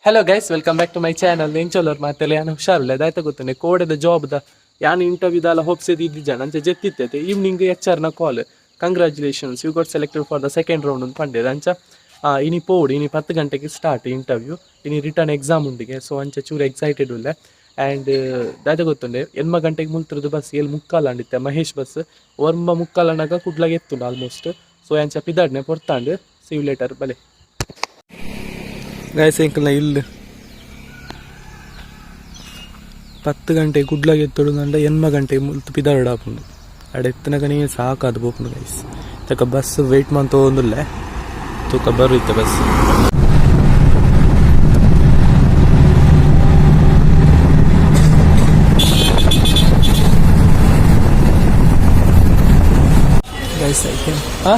Hello guys, welcome back to my channel. ಎಂಚೊಲ್ಲರ್ ಮಾತೆಲ್ಲ? ಯಾನ್ ಹುಷಾರುಲ್ಲೆ. ದಾಯ್ತ ಗೊತ್ತುಂಡೆ, ಕೋಡೆದ ಜಾಬ್ದ ಯಾನ್ ಇಂಟರ್ವ್ಯೂ ದಾಲ ಹೋಪ್ಸ್ ಇದ್ದಿಜ್ಜಾನ. ಅಂಚ ಜೆತ್ತಿತ್ತೈತೆ. ಈವ್ನಿಂಗ್ ಎಚ್ ಆರ್ನ call, "Congratulations, you got selected for the second round" ಅಂತ ಪಂಡೇರು. ಅಂಚ ಇನಿ ಪೋಡು. ಇನಿ 10 ಗಂಟೆಗೆ ಸ್ಟಾರ್ಟ್ ಇಂಟರ್ವ್ಯೂ. ಇನಿ ರಿಟನ್ ಎಕ್ಸಾಮ್ ಉಂಡಿಗೆ. ಸೊ ಅಂಚ ಚೂರು ಎಕ್ಸೈಟೆಡ್ ಉಲ್ಲೆ. ಆ್ಯಂಡ್ ದಾದ ಗೊತ್ತುಂಡೆ, 8 ಗಂಟೆಗೆ ಮುಲ್ತರದು ಬಸ್ 7:45 ಅಂಡಿತ್ತೆ ಮಹೇಶ್ ಬಸ್. 9:45 ಅನ್ನಾಗ ಕುಡ್ಲಾಗ ಎತ್ತುಂಡು ಆಲ್ಮೋಸ್ಟ್. ಸೊ ಅಂಚ ಪಿದಾಡ್ನೆ ಪೊರ್ತಾಂಡ್. ಸಿ you later, ಬಲೆ. ಗೈಸ್, ಎಂಕಲ್ನ ಇಲ್ಲು 10 ಗಂಟೆ ಕುಡ್ಲಾಗ ಎತ್ತೊಡು ಅಂಡ 8 ಗಂಟೆಗೆ ಮುಲ್ತು ಪಿದಾರ್ಡ್ ಆಪುಂಡು. ಅಡೆ ಎತ್ತನಗನೇ ಸಾಕಾದ್ ಪೋಪುಂಡು ಗೈಸ್. ತಕ ಬಸ್ ವೇಟ್ ಮಂತೊಂದುಲ್ಲೆ. ತೂಕ, ಬರು ಇತ್ತೆ ಬಸ್. ಗೈಸ್, ಐತೆ. ಹಾ,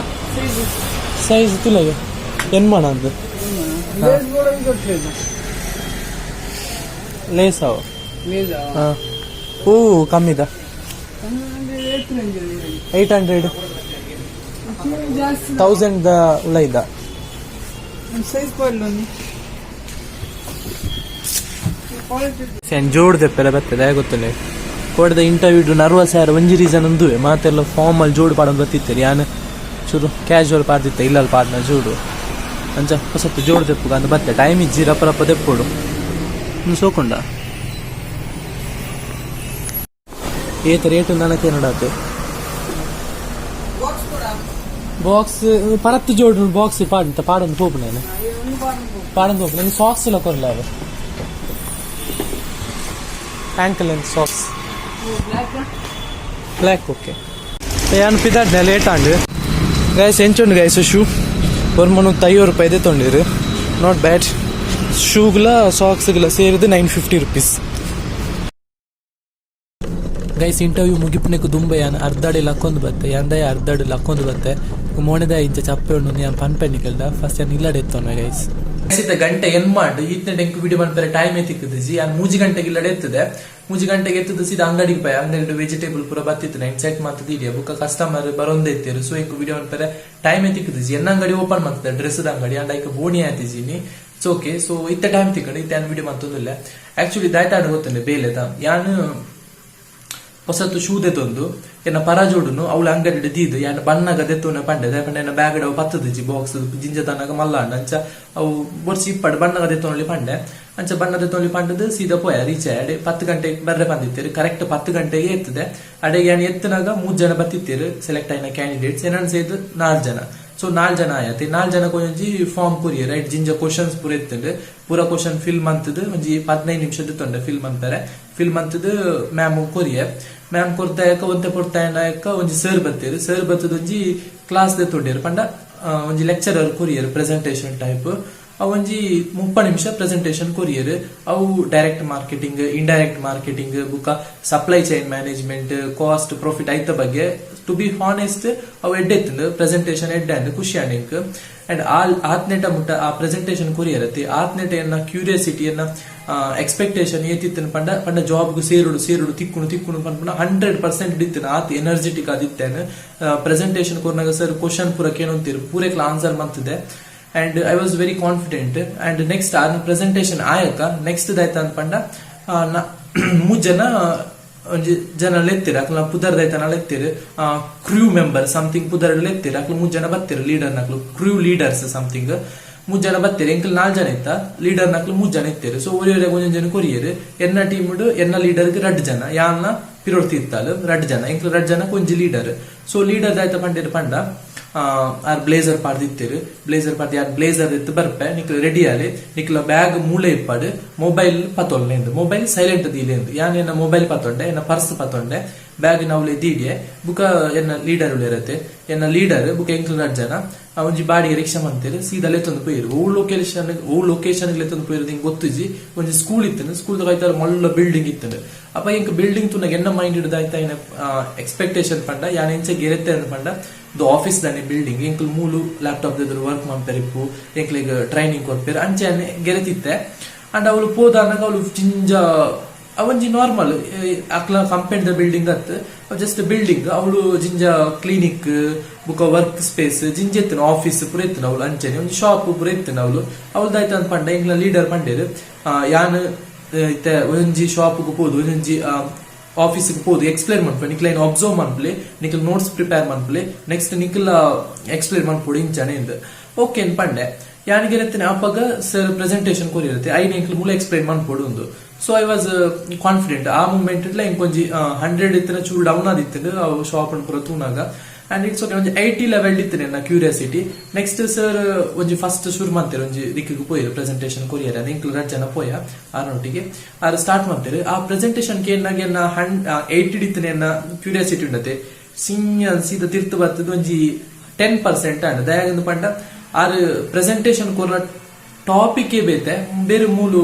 ಸೈಜ್ ತುಲಗೆ ಏನ್ ಮಾಡೋದು? ಲೇಸ್ ಅವು. ಹಾಂ, ಹೂ ಕಮ್ಮಿದ. 800, 1000 ಉള്ള ಇದ್ದ. ಸೈಜ್ ಪಡ್ಲೊಂದು. ಜೋಡ್ ದೆಪ್ಪೆಲ್ಲ ಬರ್ತದೆ. ಗೊತ್ತುಂಡೆ, ಕೋಡೆದ ಇಂಟರ್ವ್ಯೂ ನರ್ವಸ್ ಯಾರು ಒಂಜಿ ರೀಸನ್ ಒಂದುವೆ. ಮಾತೆಲ್ಲ ಫಾರ್ಮಲ್ ಜೋಡು ಪಾಡೊಂದು ಬತ್ತಿತ್ತೇನೆ. ಯಾನ್ ಚೂರು ಕ್ಯಾಶುವಲ್ ಪಾಡ್ದಿತ್ತೆ. ಇಲ್ಲಲ್ಲಿ ಪಾಡ್ನ ಜೋಡು. ಅಂಚ ಹೊಸತ್ತು ಜೋಡು ದೆಪ್ಪುಗ ಅಂದ್ ಬತ್ತೆ. ಟೈಮ್ ಇಜ್ಜಿ, ರಪ್ಪ ರಪ್ಪ ದೆಪ್ಪೋಡು. ಇನ್ನು ಸೋಕುಂಡ ಏತ ರೇಟ್ ನನಗೆ ನೋಡಾತು. ಬಾಕ್ಸ್ ಪರತ್ತು ಜೋಡು ಬಾಕ್ಸ್ ಪಾಡ್ ಪಾಡೊಂದು ಪೋಪು. ನಾನು ಪಾಡೊಂದು ಪೋಪು. ನಂಗೆ ಸಾಕ್ಸ್ ಎಲ್ಲ ಕೊರಲ ಅವು, ankle and socks. Black okay. ಯಾನ್ ಪಿದಾಡ್ನೆ, ಲೇಟ್ ಆಂಡ್ ಗೈಸ್. ಎಂಚುಂಡು ಗೈಸ್ ಶೂ? 150 ರೂಪಾಯಿ ತೊಂಡಿರು. Not bad. ಶೂಗ್ಲ ಸಾಕ್ಸ್ಗಳ ಸೇರಿದು 950 ರುಪೀಸ್. ಗೈಸ್, ಇಂಟರ್ವ್ಯೂ ಮುಗಿಪುನೆಕ್ ದುಂಬೆ ಯಾನ್ ಅರ್ಧಡೆ ಲಕ್ಕೊಂದು ಬತ್ತೆ. ಯಾಂದಯ ಅರ್ಧಡೆ ಲಕ್ಕೊಂದು ಬತ್ತೆ. ಮೋನೆದ ಇಂಚ ಚಪ್ಪೆ ಉಂಡು. ಯಾನ್ ಪನ್ಪೆ ನಿಕಲ್ಡ. ಫಸ್ಟ್ ಯಾನ್ ಇಲ್ಲಡೆ ಎತ್ತೊನ್ವೆ ಗೈಸ್. ಇತ್ತ ಗಂಟೆ ಎನ್ ಮಾಡು ಈತ್ನೆ ಎಂಕ್ ವಿಡಿಯೋ ಮನ್ಪೆರೆ ಟೈಮ್ ತಿಕ್ಕುದಿಜಿ. ಯಾನ್ 3 ಗಂಟೆಗೆ ಇಲ್ಲಡೆ ಎತ್ತದೆ. 3 ಗಂಟೆಗೆ ಎತ್ತದ ಸೀದಾ ಅಂಗಡಿಗೆ ಪೋಯೆ. ಅಂಗಡಿ ವೆಜಿಟೇಬಲ್ ಪೂರ ಬತ್ತಿತ್ತು. ನೈನ್ ಸೆಟ್ ಮಂತದ ಇಡಿಯ ಬುಕ್ಕ ಕಸ್ಟಮರ್ ಬರೊಂದೇ ಇತ್ತೆರ್. ಸೊ ಎಂಕ್ ವಿಡಿಯೋ ಮನ್ಪೆರೆ ಟೈಮ್ ತಿಕ್ಕುದಿಜಿ. ಎನ್ನ ಅಂಗಡಿ ಓಪನ್ ಮಂತದೆ, ಡ್ರೆಸ್ ಅಂಗಡಿ. ಅಂಡ್ ಐಕ್ ಬೋಣಿ ಆತಿಜಿನಿ. It's okay. So ಇತ್ತೆ ಟೈಮ್ ತಿಕ್ಕಂಡು ಇತ್ತೆ ಯಾನ್ ವಿಡಿಯೋ ಮಂತೊಂದಿಲ್ಲ. ಆಕ್ಚುಲಿ ದಾಯ್ತಾಂಡ್ ಗೊತ್ತುಂಡೆ, ಬೇಲೆದ ಯಾನ್ ಹೊಸತು ಶೂ ದೆತೊಂದು ಎನ್ನ ಪರ ಜೋಡುನು ಅವಳ ಅಂಗಡಿ ದೀದು ಯಾನ್ ಬಣ್ಣಗ ದೆತ್ತುನ ಪಂಡೆ. ಪಂಡೆ ಎನ್ನ ಬ್ಯಾಗ್ ಅವು ಪತ್ತದಿಜಿ. ಬಾಕ್ಸ್ ಜಿಂಜ ತನಗ ಮಲ್ಲಾಂಡ. ಅಂಚ ಅವು ಬೊರ್ಚಿ ಇಪ್ಪಡು, ಬಣ್ಣಗ ದೆತ್ತೊಂಲಿ ಪಂಡೆ. ಅಂಚ ಬಣ್ಣ ದೆತ್ತೊಂಲಿ ಪಂಡದು ಸೀದಾ ಪೋಯ. ರೀಚ್ ಅಡೆ 10 ಗಂಟೆಗೆ ಬರ್ರೆ ಬಂದಿತ್ತೇರು. ಕರೆಕ್ಟ್ 10 ಗಂಟೆಗೆ ಎತ್ತದೆ. ಅಡೆಗೆ ಯಾನ್ ಎತ್ತನಾಗ ಮೂರ್ ಜನ ಬತ್ತಿತ್ತೇರು ಸೆಲೆಕ್ಟ್ ಆಯ್ನ ಕ್ಯಾಂಡಿಡೇಟ್ಸ್. ಏನನ್ ಸೇದು ನಾಲ್ಕು ಜನ. ಸೊ ನಾಲ್ಕು ಜನ ಆಯತೆ. ನಾಲ್ಕು ಜನಕ್ಕೆ ಒಂಜಿ ಫಾರ್ಮ್ ಕೊರಿಯರ್ ರೈಟ್. ಜಿಂಜ ಕ್ವಶನ್ಸ್ ಪೂರ ಇತ್ತಂಡು. ಪೂರ ಕ್ವಶನ್ ಫಿಲ್ ಮಂತದ್ದು ಒಂಜಿ 15 ನಿಮಿಷದ ತೊಂಡೆ ಫಿಲ್ ಮಂತಾರೆ. ಫಿಲ್ ಮಂತದ್ದು ಮ್ಯಾಮ್ ಕೊರಿಯೆ. ಮ್ಯಾಮ್ ಕೊರ್ತಾಯಕ ಒಂತೆ ಕೊರ್ತಾಯಕ ಒಂಜಿ ಸರ್ ಬತ್ತೀರು. ಸರ್ ಬತ್ತದ ಒಂಜಿ ಕ್ಲಾಸ್ ದೆ ತೊಂಡೇರು. ಪಂಡ ಒಂಜಿ ಲೆಕ್ಚರರ್ ಕೊರಿಯರ್, ಪ್ರೆಸೆಂಟೇಷನ್ ಟೈಪ್. ಅವು ಒಂಜಿ 30 ನಿಮಿಷ ಪ್ರೆಸೆಂಟೇಷನ್ ಕೊರಿಯರ್. ಅವು ಡೈರೆಕ್ಟ್ ಮಾರ್ಕೆಟಿಂಗ್, ಇಂಡೈರೆಕ್ಟ್ ಮಾರ್ಕೆಟಿಂಗ್, ಬುಕ್ಕ supply chain management, cost, profit ಐತ ಬಗ್ಗೆ. ಟು ಬಿ ಹಾನೆಸ್ಟ್, ಅವು ಎಡ್ಡೆ ಇತ್ತು ಪ್ರೆಸೆಂಟೇಷನ್. ಎಡ್ಡೆ ಅಂದ್ ಖುಷಿ ಅಂಡ್ ಎಂಕ್. ಅಂಡ್ ಆತ್ನೇಟ ಮುಟ್ಟ ಆ ಪ್ರೆಸೆಂಟೇಷನ್ ಕೊರಿಯರತಿ ಆತ್ನೇಟ ಎನ್ನ ಕ್ಯೂರಿಯಾಸಿಟಿ, ಎನ್ನ ಎಕ್ಸ್ಪೆಕ್ಟೇಷನ್ ಏತಿತ್ತನ ಪಂಡ, ಪಂಡ ಜಾಬ್ಗೆ ಸೇರುಡು ಸೇರುಡು, ತಿಕ್ಕುಣು ತಿಕ್ಕುಣು ಪನ್ಪುನ 100% ಇತ್ತಿನ. ಆತ್ ಎನರ್ಜೆಟಿಕ್ ಆದಿತ್ತೇನೆ. ಪ್ರೆಸೆಂಟೇಷನ್ ಕೊರ್ನಾಗ ಸರ್ ಕ್ವಶನ್ ಪೂರ ಕೇಳೊಂತೀರು, ಪೂರೆಕ್ಲ ಆನ್ಸರ್ ಮಂತಿದೆ and I was very confident. And next ಆ ಪ್ರೆಸೆಂಟೇಷನ್ ಆಯಕ ನೆಕ್ಸ್ಟ್ ದಾಯ್ತ ಅಂತ ಪಂಡ, ಮೂರ್ ಜನ ಒಂಜಿ ಜನ ಲೆತ್ತೀರ. ಅಕ್ಲ ಪುದರ್ ದೈತನ ಲೆತ್ತೀರ್. ಕ್ರೂ ಮೆಂಬರ್ ಸಮಥಿಂಗ್ ಪುದರ್ ಲೆತ್ತೀರ್. ಅಕ್ಲ ಮೂರ್ ಜನ ಬತ್ತೀರ್. ಲೀಡರ್ ನಕ್ಲು, ಕ್ರೂ ಲೀಡರ್ಸ್ ಸಮಥಿಂಗ್ ಮೂರ್ ಜನ ಬತ್ತೀರ್. ಎಂಕಲ್ ನಾಲ್ ಜನ ಇತ್ತ, ಲೀಡರ್ ನಕ್ಲು ಮೂರ್ ಜನ ಇತ್ತೀರ್. ಸೊ ಒರಿ ಒಂಜೊಂದು ಜನ ಕೊರಿಯರ್. ಎನ್ನ ಟೀಮ್ ಎನ್ನ ಲೀಡರ್ ರಡ್ಡ್ ಜನ, ಯಾನ್ನ ಪಿರೋಡ್ತಿ ಇತ್ತಾಲು ರಡ್ಡ್ ಜನ. ಎಂಕಲ್ ರಡ್ಡ್ ಜನ ಒಂಜಿ ಲೀಡರ್. ಸೊ ಲೀಡರ್ ದಾಯ್ತ ಪಂಡೇರ್ ಪಂಡ, ಆರ್ ಬ್ಲೇಸರ್ ಪಾಡ್ದಿತ್ತೀರ್. ಬ್ಲೇಸರ್ ಪಾಡ್ದಿ ಆರ್ ಬ್ಲೇಸರ್ ಇತ್ತು ಬರ್ಪೆ, ನಿಕ್ಲ ರೆಡಿ ಆಲಿ, ನಿಕ್ಲ ಬ್ಯಾಗ್ ಮೂಳೆ ಇಪ್ಪಾಡು, ಮೊಬೈಲ್ ಪತ್ತೊಲ್ಲೆಂದು, ಮೊಬೈಲ್ ಸೈಲೆಂಟ್ ದೀಲೆಂದು. ಯಾನ್ ಎನ್ನ ಮೊಬೈಲ್ ಪತ್ತೊಂಡೆ, ಎನ್ನ ಪರ್ಸ್ ಪತ್ತೊಂಡೆ, ಬ್ಯಾಗ್ ನವ್ಲೆ ದೀಡಿಯೆ. ಬುಕ ಎನ್ನ ಲೀಡರ್ ಉಳಿರತ್ತೆ. ಎನ್ನ ಲೀಡರ್ ಬುಕ ಎಂಕ್ಲ ರಡ್ಡ್ ಜನ ಒಂಜಿ ಬಾಡಿಗೆ ರಿಕ್ಷಾ ಮಂತೇರು. ಸೀದಾ ಲೆತ್ತೊಂದು ಪೋಯಿರು. ಓ ಲೊಕೇಶನ್ ಲೆತ್ತೊಂದು ಪೋಯಿರು ಹಿಂಗ್ ಗೊತ್ತಿಜಿ. ಒಂಜಿ ಸ್ಕೂಲ್ ಇತ್ತು. ಸ್ಕೂಲ್ ಆಯ್ತಾರ ಮಲ್ಲ ಬಿಲ್ಡಿಂಗ್ ಇತ್ತು. ಅಪ್ಪ ಎಂಕ್ ಬಿಲ್ಡಿಂಗ್ ತುನಾಗ ಎನ್ನ ಮೈಂಡ್ ಹಿಡ್ದು ಆಯ್ತಾ ಎಕ್ಸ್ಪೆಕ್ಟೇಷನ್ ಪಂಡ, ಯಾನ್ ಎಂಚ ಗೆರೆತ್ತೆ ಅಂದ್ ಪಂಡ, ಇದು ಆಫೀಸ್ ದಾನೆ ಬಿಲ್ಡಿಂಗ್, ಎಂಕ್ಲು ಮೂಲು ಲ್ಯಾಪ್ಟಾಪ್ ವರ್ಕ್ ಮನ್ಪೆರಿಪ್ಪು, ಎಂಕ್ಲೆಗ್ ಟ್ರೈನಿಂಗ್ ಕೊರ್ಪೆರ್, ಅಂಚೆ ಗೆರೆತಿತ್ತೆ. ಅಂಡ್ ಅವಳು ಪೋದಾನಾಗ ಅವಳು ಜಿಂಜ ಅವೊಂಜಿ ನಾರ್ಮಲ್ ಅಕ್ಲ ಕಂಪೆನಿದ ಬಿಲ್ಡಿಂಗ್ ಅತ್. Just building ಅವಳು ಜಿಂಜ ಕ್ಲಿನಿಕ್ ಬುಕ್ಕ ವರ್ಕ್ ಸ್ಪೇಸ್ ಜಿಂಜ ಇತ್ತಿನ ಆಫೀಸ್ ಪೂರ ಇತ್ತಿನ ಅವಳು. ಅಂಚನೆ ಒಂಜಿ ಶಾಪ್ ಪೂರ ಇತ್ತಿನ ಅವಳು. ಅವಳ್ದಾಯ್ತು ಅಂತ ಪಂಡ ಎಂಕ್ಲ ಲೀಡರ್ ಪಂಡೇರು, ಯಾನ್ ಇತ್ತೆ ಒಂಜಿ ಶಾಪ್ ಪೋದು ಒಂಜಿ ಆಫೀಸ್ ಪೋದು ಎಕ್ಸ್ಪ್ಲೇನ್ ಮನ್ಪುಲೆ, ನಿಕ್ಲ ಅಬ್ಸರ್ವ್ ಮನ್ಪುಲೆ, ನಿಕ್ಲ ನೋಟ್ಸ್ ಪ್ರಿಪೇರ್ ಮನ್ಪುಲೆ, ನೆಕ್ಸ್ಟ್ ನಿಕ್ಲ ಎಕ್ಸ್ಪ್ಲೇನ್ ಮನ್ಪೊಡು ಇಂಚನೆ ಇಂದ್. ಓಕೆ ಅಂದ್ ಪಂಡೆ. ಯಾನಿಗೆ ಅಪ್ಪಗ ಸರ್ ಪ್ರೆಸೆಂಟೇಶನ್ ಕೊರಿರುತ್ತೆ, ಐನ್ ಎಂಕ್ಲ ಮೂಲ ಎಕ್ಸ್ಪ್ಲೇನ್ ಮನ್ಪೊಡು ಉಂದು. So I was confident ಆ ಮೂಮೆಂಟ್ ಇಟ್ಲ. ಇಂಕೊಂಜಿ 100 ಇತ್ತಿನ ಚೂರು ಡೌನ್ ಆದಿತ್ತು ಶಾಪ್ ಪೂರ ತೂನಾಗ. And it's okay, ಒಂಜಿ 80 ಲೆವೆಲ್ ಇತ್ತು ನನ್ನ curiosity. Next sir ಒಂಜಿ ಫಸ್ಟ್ ಶುರು ಮಾಡ್ತಾರೆ, ಒಂಜಿ ದಿಕ್ಕಿಗೆ ಪೋಯಿರು ಪ್ರೆಸೆಂಟೇಶನ್ ಕೊರಿಯರ್. ಎಂಕ್ಲು ರಡ್ಡ್ ಜನ ಪೋಯ ಆರೊಟ್ಟಿಗೆ. ಆರ್ ಸ್ಟಾರ್ಟ್ ಮಾಡ್ತಾರೆ. ಆ ಪ್ರೆಸೆಂಟೇಶನ್ ಕೇನ್ನಾಗ ಎನ್ನ 80 ಇತ್ತಿನ ಎನ್ನ ಕ್ಯೂರಿಯಾಸಿಟಿ ಉಂಡತೆ ಸಿಂಗ ಸೀದಾ ತಿರ್ತು ಬರ್ತದ ಒಂಜಿ 10% ಅಂಡ್. ದಯಾಗಂದು ಪಂಡ ಆರ್ ಪ್ರೆಸೆಂಟೇಶನ್ ಕೊರ್ನ ಟಾಪಿಕ್ ಬೇತೆ ಬೇರೆ, ಮೂಲು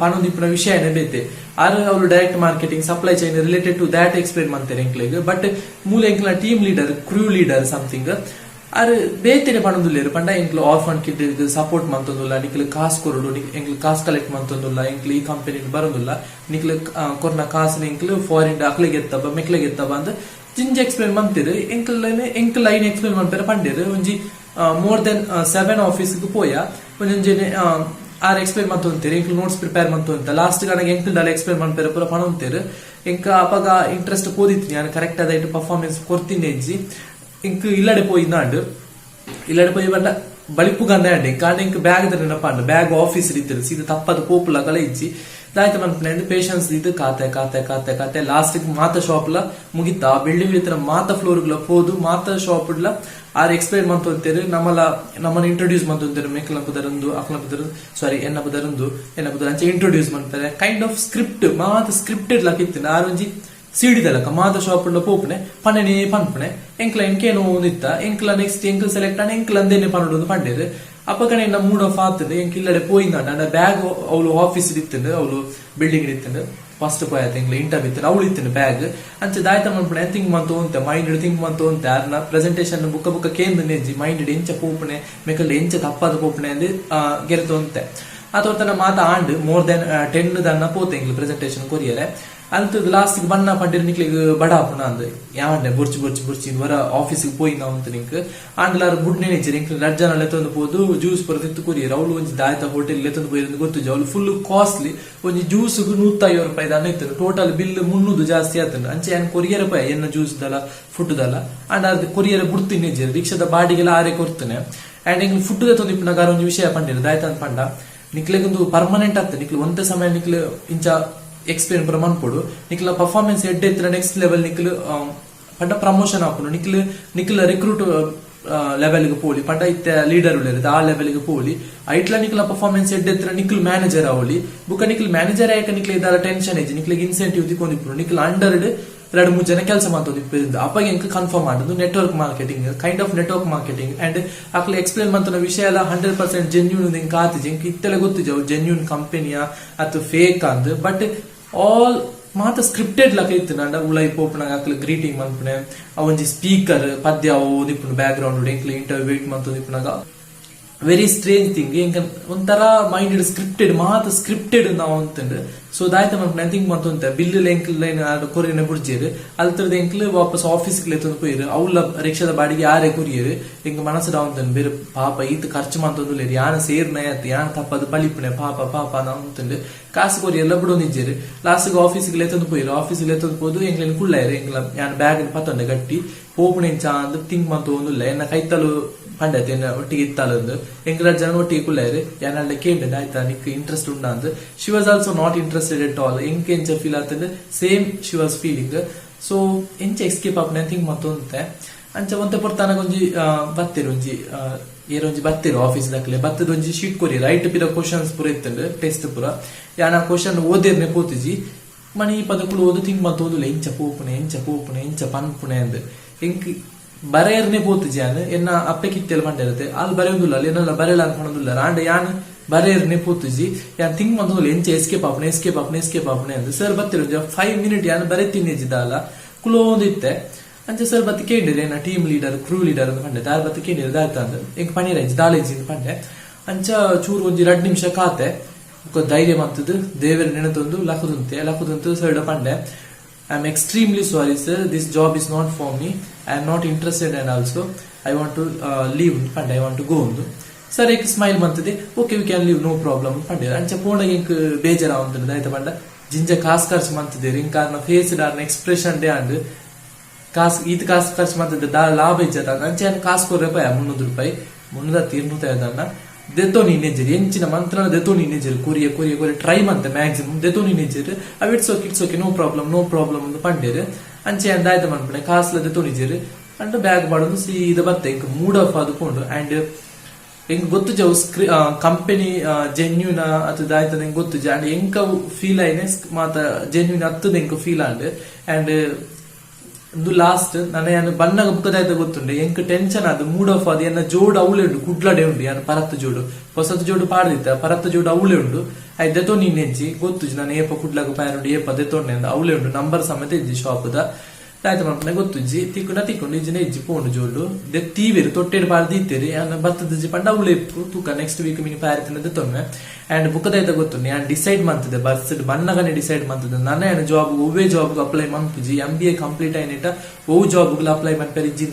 ಪನೊಂದಿಪ್ಪುನ ವಿಷಯನೇ ಬೇತೆ. ಆರ್ ಅವರು direct marketing, supply chain related to that explain ಮಾಡ್ತಾರೆ ಎಂಕ್ಲೆಗ್. ಬಟ್ ಮೂಲ ಎಂಕ್ಲ team leader, crew leader something, ಆರ್ ಬೇತೆನೆ ಪನೊಂದುಲ್ಲೇರು. ಪಂಡ ಎಂಕ್ಲು orphan kid support ಮಂತೊಂದುಲ್ಲ, ನಿಕ್ಲು ಕಾಸು ಕೊರಡು, ಎಂಕ್ಲು ಕಾಸು ಕಲೆಕ್ಟ್ ಮಂತೊಂದುಲ್ಲ, ಎಂಕ್ಲು ಈ ಕಂಪನಿ ಬರೋದಿಲ್ಲ, ನಿಕ್ಲು ಕೊರ್ನ ಕಾಸು ಎಂಕ್ಲು ಫಾರಿನ್ ಅಕ್ಲೆಗೆ ಎತ್ತಬ ಮೆಕ್ಲೆಗೆ ಎತ್ತಬ ಅಂದ್ ಜಿಂಜ ಎಕ್ಸ್ಪ್ಲೇನ್ ಮಂತಿರು. ಎಂಕ್ಲ್ ಎಂಕ್ಲ್ ಲೈನ್ ಎಕ್ಸ್ಪ್ಲೇನ್ ಮಾಡ್ತಾರೆ ಪಂಡೇರು. ಒಂಜಿ ಮೋರ್ ದೆನ್ 7 ಆಫೀಸ್ಗೆ ಪೋಯ. ಒಂಜೊಂಜೆನೆ ಆರ್ ಎಕ್ಸ್ಪ್ಲೇನ್ ಮಂತೊಂತೇರು, ಎಂಕ್ಲು ನೋಟ್ಸ್ ಪ್ರಿಪೇರ್ ಮಂತೊಂತ. ಲಾಸ್ಟ್ ನನಗೆ ಎಂಕ್ಲು ಡಾಲ ಎಕ್ಸ್ಪ್ಲೇನ್ ಮನ್ಪೇರೆ ಪೂರ ಪಣೊಂತೇರು. ಎಂಕ ಅಪಗ ಇಂಟ್ರೆಸ್ಟ್ ಪೋದಿತ್ತು. ನಾನು ಕರೆಕ್ಟ್ ಆದ ಪರ್ಫಾರ್ಮೆನ್ಸ್ ಕೊರ್ತೀನಿ ಇಜ್ಜಿ. ಇಂಕ್ ಇಲ್ಲಡೆ ಪೋಯಿನಾಂಡ್. ಇಲ್ಲಡೆ ಪೋಯಿ ಬಂಡ ಬಳಿಪು ಗಂಧ ಅಂಡೆ ಕಾರಣ ಇಂಕ್ ಬ್ಯಾಗ್ ನೆನಪಾಂಡ್. ಬ್ಯಾಗ್ ಆಫೀಸ್ ಇತ್ತಿರು. ಸೀದಾ ತಪ್ಪದ ಪೋಪುಲ ಕಲ ಇಜ್ಜಿ. ದಾಯ್ತ ಮನ್ಪುನೆ ಪೇಷನ್ಸ್ ಇದು ಕಾತೆ ಕಾತೆ ಕಾತೆ ಕಾತೆ. ಲಾಸ್ಟ್ ಮಾತ ಶಾಪ್ ಲ ಮುಗಿತ. ಬಿಲ್ಡಿಂಗ್ ಇತ್ತಿನ ಮಾತ ಫ್ಲೋರ್ ಪೋದು ಮಾತ ಶಾಪ್ ಆರ್ ಎಕ್ಸ್ಪ್ಲೈನ್ ಮಂತೊಂತೇರು. ನಮ್ಮಲ ನಮ್ಮನ್ನ ಇಂಟ್ರೊಡ್ಯೂಸ್ ಮಂತೊಂತೇರು. ಮೇಕಲ ಪುದರಂದು ಅಕ್ಲ ಪುದರಂದು, ಸಾರಿ, ಎನ್ನ ಪುದರಂದು ಎನ್ನ ಪುದರ್ ಅಂಚೆ ಇಂಟ್ರೊಡ್ಯೂಸ್ ಮಾಡ್ತಾರೆ. Kind of script ಮಾತ ಸ್ಕ್ರಿಪ್ಟೆಡ್ ಲಕ್ ಇತ್ತು. ಆರ್ ಒಂಜಿ ಸೀಡಿದಲಕ ಮಾತ ಶಾಪ್ ಪೋಪುನೆ ಪನ್ನೆನೆ ಪನ್ಪುನೆ. ಎಂಕ್ಲ ಎಂಕೇನೋ ಇತ್ತ. ಎಂಕ್ಲ ನೆಕ್ಸ್ಟ್ ಎಂಕ್ಲ ಸೆಲೆಕ್ಟ್ ಆನ ಎಂಕ್ಲ ಅಂದೇನೆ ಪನ್ನೊಂದು ಪಂಡೇರು. ಅಪ್ಪಕಡೆ ಎನ್ನ ಮೂಡ್ ಆಫ್ ಆತಂದು ಎಂಕ್ ಇಲ್ಲಡೆ ಪೋಯಿಂದ. ನನ್ನ ಬ್ಯಾಗ್ ಅವಳು ಆಫೀಸ್ ಇತ್ತಂಡು, ಅವಳು ಬಿಲ್ಡಿಂಗ್ ಇತ್ತಂಡು. ಫಸ್ಟ್ ಪೋಯ್ ಎಂಕ್ಲ ಇಂಟರ್ವ್ಯೂ ಇತ್ತು, ಅವಳು ಇತ್ತು ಬ್ಯಾಗ್. ಅಂಚೆ ದಾಯ್ತ ಮನ್ಪುಣೆ ಥಿಂಕ್ ಮಂತು ಅಂತೆ, ಮೈಂಡ್ ಥಿಂಕ್ ಮಂತು ಅಂತೆ. ಅರ್ನ ಪ್ರೆಸೆಂಟೇಶನ್ ಬುಕ್ಕ ಬುಕ್ಕ ಕೇಂದ್ರ ನೆಜ್ಜಿ ಮೈಂಡ್ ಎಂಚ ಪೋಪುಣೆ ಮೆಕಲ್ ಎಂಚ ತಪ್ಪಾದ ಪೋಪುಣೆ ಅಂದ್ ಗೆರೆತು ಅಂತೆ. ಅಥವಾ ತನ್ನ ಮಾತ and more than 10 ದನ್ನ ಪೋತೆ ಎಂಕ್ಲು ಪ್ರೆಸೆಂಟೇಶನ್ ಕೊರಿಯರೆ. ಅಂತ ಲಾಸ್ಟ್ ಬಣ್ಣ ಪಂಡಿರ್ ನಿಕ್ಲಿಗ್ ಬಡ ಆಪುನ ಅಂದ್. ಯಾವಂಡೆ ಬುರ್ಚಿ ಬುರ್ಚಿ ಬುರ್ಚಿ ವರ ಆಫೀಸ್ಗೆ ಪೋಯಿ ನಾವು ಅಂತ ನಿಂಕ್ ಆಂಡಲಾರ ಬುಡ್ನೆ ನೆಚ್ಚರಿ. ಎಂಕ್ಲು ರಡ್ಡ್ ಜನ ಲೆತ್ತೊಂದು ಪೋದು ಜ್ಯೂಸ್ ಪೂರ ತಿತ್ತು ಕೊರಿಯರ್. ಅವಳು ಒಂಜಿ ದಾಯ್ತ ಹೋಟೆಲ್ ಲೆತ್ತೊಂದು ಪೋಯಿರಂದು ಗೊತ್ತುಜಿ. ಅವಳು ಫುಲ್ ಕಾಸ್ಟ್ಲಿ. ಒಂಜಿ ಜ್ಯೂಸ್ 150 ರೂಪಾಯಿ ದಾನ ಇತ್ತು. ಟೋಟಲ್ ಬಿಲ್ 300 ಜಾಸ್ತಿ ಆತಂಡು. ಅಂಚೆ ಯಾನ್ ಕೊರಿಯರ್ ಪೋಯ ಎನ್ನ ಜ್ಯೂಸ್ ದಲ ಫುಡ್ ದಲ. ಅಂಡ್ ಅರ್ಧ ಕೊರಿಯರ್ ಬುಡ್ತೀನಿ ನೆಜ್ಜಿ. ರಿಕ್ಷಾದ ಬಾಡಿಗೆಲ್ಲ ಆರೆ ಕೊಡ್ತೇನೆ. ಅಂಡ್ ಎಂಕ್ಲು ಫುಡ್ ತೊಂದು ಇಪ್ಪುನಾಗ ಒಂಜಿ ವಿಷಯ ಪಂಡಿರು. ದಾಯ್ತ ಅಂತ ಪಂಡ ನಿಕ್ಲೆಗೊಂದು ಪರ್ಮನೆಂಟ್ ಆಗ್ತದೆ. ನಿಕ್ಲು ಒಂದೇ ಸಮಯ ನಿಕ್ಲು ಇಂಚ ಎಕ್ಸ್ಪ್ಲೇನ್ ಪೂರ ಮನ್ಪೊಡು. ನಿಕ್ಲ ಪರ್ಫಾರ್ಮೆನ್ಸ್ ಎಡ್ಡೆ ಇತ್ತಿನ ನೆಕ್ಸ್ಟ್ ಲೆವೆಲ್ ನಿಕ್ಲು ಪಂಡ ಪ್ರಮೋಷನ್ ಆಪುಂಡು. ನಿಕ್ಲು ನಿಕ್ಲ ರಿಕ್ರೂಟ್ ಲೆವೆಲ್ಗೆ ಪೋಲಿ. ಪಂಡ ಇತ್ತೆ ಲೀಡರ್ ಉಳ್ಳೇರು ಆ ಲೆವೆಲ್ಗೆ ಪೋಲಿ. ಐಟ್ಲ ನಿಕ್ಲ ಪರ್ಫಾರ್ಮೆನ್ಸ್ ಎಡ್ಡೆ ಇತ್ತಿನ ನಿಕ್ಲು ಮ್ಯಾನೇಜರ್ ಅವಲಿ. ಬುಕ್ಕ ನಿಕ್ಲು ಮ್ಯಾನೇಜರ್ ಆಯಕ ನಿಕ್ಲು ಇದಾರ ಟೆನ್ಷನ್ ಇಜ್ಜಿ. ನಿಕ್ಲಿಗೆ ಇನ್ಸೆಂಟಿವ್ ತಿಕ್ಕೊಂಡಿಪ್ಪುಂಡು. ನಿಕ್ಲು ಅಂಡರ್ ಎರಡು ಮೂರು ಜನ ಕೆಲಸ ಮಾಡ್ತದೆ. ಅಪ್ಪ ಎಂಕ್ ಕನ್ಫರ್ಮ್ ಮಾಡುದು network marketing, kind of network marketing. And ಅಕ್ಲೆ explain ಮಾಡ್ತಾನ ವಿಷಯ ಎಲ್ಲ 100% ಜೆನ್ಯೂನ್ ಎಂಕ್ ಆತಿಜಿ. ಎಂಕ್ ಇತ್ತೆಲ್ಲ ಗೊತ್ತಿಜಿ ಅವು ಜೆನ್ಯೂನ್ ಕಂಪನಿಯಾ ಅಥವಾ ಫೇಕ್ ಅಂದ್. ಬಟ್ ಆಲ್ ಮಾತ ಸ್ಕ್ರಿಪ್ಟೆಡ್ ಲಕ ಇತ್ತು. ನಂಡ ಉಳೈ ಪೋಪುನಾಗ ಅಕ್ಲೆ ಗ್ರೀಟಿಂಗ್ ಮನ್ಪುನೆ, ಅವ ಒಂಜಿ ಸ್ಪೀಕರ್ ಪದ್ಯ ಓದಿಪ್ಪುಂಡು ಬ್ಯಾಕ್ ಗ್ರೌಂಡ್. ಎಂಕ್ಲೆ ಇಂಟರ್ವ್ಯೂ ವೇಟ್ ಮಂತೊಂದಿಪ್ಪುನಾಗ very strange thing. ಎಂಕ ಒಂಥರ ಮೈಂಡ್ ಸ್ಕ್ರಿಪ್ಟೆಡ್, ಮಾತ ಸ್ಕ್ರಿಪ್ಟೆಡ್ ನಾವು ಅಂತಂದು. ಸೊ ದಾಯ್ತ ಮನ್ಪುನೆ ಥಿಂಕ್ ಮಂತೊಂತೆ. ಬಿಲ್ ಎಂಕ್ಲ್ ಲೈನ್ ಕೊರಿಯನ ಬುಡ್ಜೇರು. ಅಲ್ತರದ ಎಂಕ್ಲು ವಾಪಸ್ ಆಫೀಸ್ ಲೆತ್ತೊಂದು ಪೋಯಿರು. ಅವ್ಲ ರಿಕ್ಷಾದ ಬಾಡಿಗೆ ಯಾರೇ ಕೊರಿಯರು. ಎಂಕ್ ಮನಸ್ಸು ಡೌನ್ ಬೇರೆ. ಪಾಪ ಈತ ಖರ್ಚು ಮಂತೊಂದು ಯಾನ ಸೇರ್ನ ಯಾನ ತಪ್ಪದು ಬಲಿಪುಣೆ ಪಾಪ ಪಾಪ ನಾವು ಅಂತಂದು. ಕಾಸು ಕೊರಿ ಎಲ್ಲ ಬಿಡೋನಿಜ್ಜೇರು. ಲಾಸ್ಟ್ ಆಫೀಸ್ಗೆ ಲೆತ್ತೊಂದು ಪೋಯಿರು. ಆಫೀಸ್ ಲೆತ್ತೊಂದು ಪೋದು ಎಂಕ್ಲೆನ್ ಕುಳ್ಳಾಯರು. ಎಂಕ್ಲ ಯಾನ್ ಬ್ಯಾಗ್ ಪತ್ತೊಂಡೆ ಗಟ್ಟಿ. ಪೋಪುಣೆ ಎಂಚ ಅಂದ್ ಥಿಂಕ್ ಮಂತೊಂದುಲ್ಲ. ಎನ್ನ ಕೈತಲು ಪಂಡತೆ ಎನ್ನ ಒಟ್ಟಿಗೆ ಇತ್ತಾಲಂದು. ಎಂಕ್ಲ ಜನ ಒಟ್ಟಿಗೆ ಕುಳ್ಳಾಯರು. ಯಾನಲ್ಲೆ ಕೇಂಡೆ, ಆಯ್ತಾ ನಿಕ್ ಇಂಟ್ರೆಸ್ಟ್ ಉಂಡ ಅಂದ್. She was also not interested at all. ಎಂಕ್ ಎಂಚ ಫೀಲ್ ಆತಂದು same she was feeling. So ಎಂಚ ಎಸ್ಕೇಪ್ ಆಪುನೆ ಥಿಂಕ್ ಮತ್ತೊಂತೆ. ಅಂಚ ಒಂತೆ ಪೊರ್ತಾನಗ ಒಂಜಿ ಬತ್ತೆರು ಒಂಜಿ ಏರೊಂಜಿ ಬತ್ತೆರು ಆಫೀಸ್ ದಾಖಲೆ. ಬತ್ತದ ಒಂಜಿ ಶೀಟ್ ಕೊರಿ. ರೈಟ್ ಪಿರ ಕ್ವಶನ್ಸ್ ಪೂರ ಇತ್ತಂಡು, ಟೆಸ್ಟ್ ಪೂರ. ಯಾನ ಕ್ವಶನ್ ಓದಿರ್ನೆ ಪೋತಿಜಿ. ಮಣಿ ಪದಕುಲು ಓದು ಥಿಂಕ್ ಮಂತ ಓದುಲೆ, ಎಂಚ ಪೋಪುನೆ, ಎಂಚ ಪೋಪುನೆ, ಎಂಚ ಪನ್ಪುನೆ ಅಂದ್. ಎಂಕ್ ಬರೆಯರ್ನೆ ಪೋತಿಜಿ. ಯಾನ್ ಎನ್ನ ಅಪ್ಪೆ ಕಿತ್ತೆಲ್ ಪಂಡಿರುತ್ತೆ ಅಲ್ಲಿ ಬರೆಯುದಿಲ್ಲ. ಅಲ್ಲಿ ಎನ್ನಲ್ಲ ಬರೆಯಲ್ಲ ಅನ್ಕೊಳೋದಿಲ್ಲ. ಆಂಡ ಯಾನ್ ಬರೆಯರ್ನೆ ಪೋತಿಜಿ. ಯಾನ್ ಥಿಂಕ್ ಮಂತೊಂದುಲ್ಲ, ಎಂಚ ಎಸ್ಕೇಪ್ ಆಪುನೆ, ಎಸ್ಕೇಪ್ ಆಪುನೆ, ಎಸ್ಕೇಪ್ ಆಪುನೆ ಅಂದ್. ಸರ್ ಬತ್ತಿರ 5 ಮಿನಿಟ್ ಯಾನ್ ಬರೆತೀನಿ ದಾಲ ಕುಲೋಂದಿತ್ತೆ. ಅಂಚೆ ಸರ್ ಬತ್ತಿ ಕೇಂಡಿರೆ, ಏನ team leader, crew leader ಅಂತ ಪಂಡೆ. ದಾರ್ ಬತ್ತಿ ಕೇಂಡಿರೆ, ದಾಯ್ತ ಅಂದ್. ಎಂಕ್ ಪನೀರ್ ಇಜ್ಜಿ, ದಾಲ ಇಜ್ಜಿ ಅಂತ ಪಂಡೆ. ಅಂಚ ಚೂರು ಒಂಜಿ 2 ನಿಮಿಷ ಕಾತೆ. ಬೊಕ್ಕ ಧೈರ್ಯ ಮಂತುದು ದೇವೆರ್ ನೆನತೊಂದು ಲಕುದುಂತೆ. ಲಕುದುಂತು side Pande. "I am extremely sorry, sir. This job is not for me. I am not interested and also I want to leave" Pande. "I want to go" ಉಂದು. ಸರ್ ಏಕ್ smile ಮಂತದೆ, "Okay, we can leave, no problem" ಪಂಡೆ. ಅಂಚ ಪೋಣಗ ಎಂಕ್ ಬೇಜಾರ ಆವಂತುಂಡು. ಆಯ್ತ ಪಂಡ ಜಿಂಜ ಕಾಸ್ ಖರ್ಚು ಮಂತಿದ್ದೇರು. Ink ಆರ್ನ ಫೇಸ್, ಆರ್ನ ಎಕ್ಸ್ಪ್ರೆಷನ್ ಡೇ ಅಂಡ್ ಕಾಸ್ ಈತ್ ಕಾಸ್ ಖರ್ಚು ಮಂತಿದ್ದೆ ದಾ ಲಾಭ ಇಜ್ಜದ. ಅಂಚೆ ಕಾಸ್ ಕೊರ್ರೆ ಪೋಯ. 300 ರೂಪಾಯಿ, 300 250 ದನ್ನ ದೆತ್ತೋನಿ ಇನ್ನೆಜ್ಜೆರ್. ಎಂಚಿನ ಮಂತ್ರ ದೆತ್ತೋನಿ ಇನ್ನೆಜ್ಜೆರ್. ಕೊರಿಯ ಕೊರಿಯ ಕೊರಿಯ ಟ್ರೈ ಮಂತೆ, ಮ್ಯಾಕ್ಸಿಮಮ್ ದೆತ್ತೋನಿ ಇನ್ನೆಜ್ಜೆರ್. ಅವ್ "It's okay, it's okay, no problem, no problem" ಅಂತ ಪಂಡೇರು. ಅಂಚೆ ಅಂದಾಯ್ತ ಮನ್ಪುಣೆ, ಕಾಸ್ಲ ದೆತ್ತೋನಿಜೆರ್ ಅಂಡ್ ಬ್ಯಾಗ್ ಪಾಡೊಂದು ಸೀದಾ ಬತ್ತೆ. Ink mood of ಆದುಕೊಂಡು. ಅಂಡ್ ಎಂಕ್ ಗೊತ್ತುಜ ಅವು ಸ್ಕ್ರೀ ಕಂಪನಿ ಜೆನ್ಯೂನ್ ಅತ್ ದಾಯ್ತದ, ಎಂಕ್ ಗೊತ್ತುಜ. ಅಂಡ್ ಎಂಕ ಫೀಲ್ ಆಯ್ನೆ ಮಾತ ಜೆನ್ಯೂನ್ ಅತ್ತದ ಎಂಕ್ ಫೀಲ್ ಆಂಡ್. ಅಂಡ್ ಇಂದು ಲಾಸ್ಟ್ ನನ ಯಾನ್ ಬನ್ನಗ ಬುಕ್ಕದಾಯ್ತ ಗೊತ್ತುಂಡು. ಎಂಕ್ ಟೆನ್ಷನ್ ಅದು, ಮೂಡ್ ಆಫ್ ಅದು. ಎನ್ನ ಜೋಡು ಅವಳೆ ಉಂಡು, ಕುಡ್ಲಡೆ ಉಂಡು. ಯಾನ್ ಪರತ್ತ ಜೋಡು, ಹೊಸತ್ ಜೋಡು ಪಾಡ್ದಿತ್ತ. ಪರತ್ತ ಜೋಡು ಅವಳೆ ಉಂಡು. ಐದು ದೆತೊಂಡು ಇನ್ನೆಜ್ಜಿ. ಗೊತ್ತುಜಿ ನಾನು ಏಪ ಕುಡ್ಲಗ ಪಾರುಂಡು, ಏಪ ದೆತೊಂಡೆ ಅಂದ. ಅವಳೆ ಉಂಡು, ನಂಬರ್ ಸಮೇತ ಇಜ್ಜಿ ಶಾಪ್ದ. ಆಯ್ತು ಮನ್ಪುನೆ ಗೊತ್ತುಜ್ಜಿ. ತಿಕ್ಕುಂಡ ತಿಕ್ಕೊಂಡು, ಇಜ್ಜಿನ ಇಜ್ಜಿ. ಪೋಂಡು ಜೋಡು ತೀವೆರು ತೊಟ್ಟೆಡ್ ಪಾಡ್ದು ಇತ್ತೆರ್. ಯಾನ್ ಬತ್ತದಿಜ್ಜಿ ಪಂಡ ಅವಳೆ ಇಪ್ಪು. ತೂಕ, ನೆಕ್ಸ್ಟ್ ವೀಕ್ ಮಿನಿ ಪಾರಿತಿನ ದೆತೊನ್ವೆ. ಅಂಡ್ ಬುಕ್ಕದಾಯ್ತ ಗೊತ್ತುಂಡು, ಯಾನ್ ಡಿಸೈಡ್ ಮಂತದೆ, ಬಸ್ ಬನ್ನಗನೆ ಡಿಸೈಡ್ ಮಂತದೆ. ನನ್ನ ಯಾನ್ ಜಾಬ್, ಒವ್ವೇ ಜಾಬ್ ಅಪ್ಲೈ ಮನ್ಪುಜಿ. ಎಂ.ಬಿ.ಎ ಕಂಪ್ಲೀಟ್ ಆಯ್ನೇಟ ಒವು ಜಾಬ್ ಅಪ್ಲೈ ಮನ್ಪೆರ್ ಇಜ್ಜಿ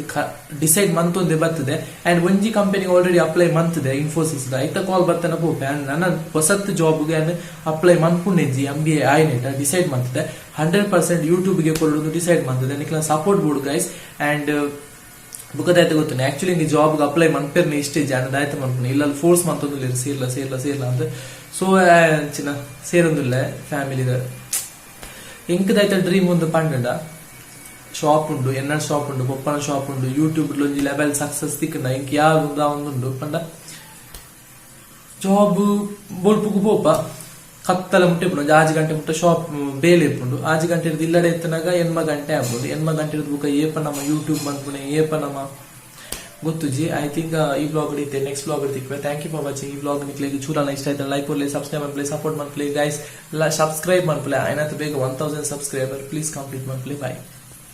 ಡಿಸೈಡ್ ಮಂತೊಂದೆ ಬರ್ತದೆ. ಅಂಡ್ ಒಂಜಿ ಕಂಪನಿ ಆಲ್ರೆಡಿ ಅಪ್ಲೈ ಮಂತದೆ, ಇನ್ಫೋಸಿಸ್. ಐತ ಕಾಲ್ ಬರ್ತನ ಪೋಪೆ. ಅಂಡ್ ನನ್ನ ಹೊಸತ್ ಜಾಬ್ ಯಾನ್ ಅಪ್ಲೈ ಮನ್ಪುಂಡೆಜ್ಜಿ. ಎಂ.ಬಿ.ಎ ಆಯ್ನೇಟ ಡಿಸೈಡ್ ಮಂತದೆ. 100% ಯೂಟ್ಯೂಬ್ಗೆ ಕೊರೊಡು ಡಿಸೈಡ್ ಮಂತದೆ. ನಿಕ್ಲ ಸಪೋರ್ಟ್ ಬೋಡು ಗೈಸ್. ಅಂಡ್ ಬುಕ್ಕದಾಯ್ತ ಗೊತ್ತುಂಡು, ಆಕ್ಚುಲಿ ಇಂಗೆ ಜಾಬ್ ಅಪ್ಲೈ ಮನ್ಪೆರ್ನ ಇಷ್ಟ ಇಜ್ಜಿ. ಅಂಡ್ ದಾಯ್ತ ಮನ್ಪುಂಡು, ಇಲ್ಲ ಫೋರ್ಸ್ ಮಂತೊಂದುಲ್ಲೆರ್, ಸೇರ್ಲ ಸೇರ್ಲ ಸೇರ್ಲ ಅಂತ. ಸೊ ಚಿನ್ನ ಸೇರೊಂದುಲ್ಲೆ. ಫ್ಯಾಮಿಲಿದ ಎಂಕ್ ದಾಯ್ತ ಡ್ರೀಮ್ ಒಂದು ಪಂಡಂಡ, ಶಾಪ್ ಉಂಡು, ಎನ್ನ ಶಾಪ್ ಉಂಡು, ಪೊಪ್ಪನ ಶಾಪ್ ಉಂಡು, ಯೂಟ್ಯೂಬ್ ಒಂಜಿ ಲೆವೆಲ್ ಸಕ್ಸಸ್ ತಿಕ್ಕಂಡ ಎಂಕ್ ಯಾವ ಉಂಡು ಪಂಡ, ಜಾಬ್ ಬೊಲ್ಪುಗು ಪೋಪ, ಕತ್ತಲ ಮುಟ್ಟೆ ಇಪ್ಪುಂಡು. ಒಂಜಿ 6 ಗಂಟೆ ಮುಟ್ಟ ಶಾಪ್ ಬೇಲೆ ಇಪ್ಪುಂಡು. 6 ಗಂಟೆ ಹಿಡ್ದು ಇಲ್ಲಡೆ ಎತ್ತನಾಗ 8 ಗಂಟೆ ಆಗ್ಬೋದು. 8 ಗಂಟೆ ಹಿಡ್ದು ಬುಕ್ಕ ಏಪ ನಮ್ಮ ಯೂಟ್ಯೂಬ್ ಮನ್ಪುಣೆ, ಏಪ ನಮ್ಮ ಗೊತ್ತುಜಿ. I think ಈ ವ್ಲಾಗ್ ಇತ್ತೆ ನೆಕ್ಸ್ಟ್ ವ್ಲಾಗ್ ತಿಕ್ವೆ. Thank you for watching. ಈ ವ್ಲಾಗ್ ನಿಕ್ಲೆಗ್ ಚೂರಾನ ಇಷ್ಟ ಆಯ್ತು, ಲೈಕ್ ಕೊರ್ಲೆ, ಸಬ್ಸ್ಕ್ರೈಬ್ ಮನ್ಪುಲೆ, ಸಪೋರ್ಟ್ ಮನ್ಪುಲೆ ಗೈಸ್. ಸಬ್ಸ್ಕ್ರೈಬ್ ಮನ್ಪುಲೆ. ಆಯ್ನಾತ್ ಬೇಗ 1000 ಸಬ್ಸ್ಕ್ರೈಬರ್ ಪ್ಲೀಸ್ ಕಂಪ್ಲೀಟ್ ಮನ್ಪುಲೆ. ಬಾಯ್.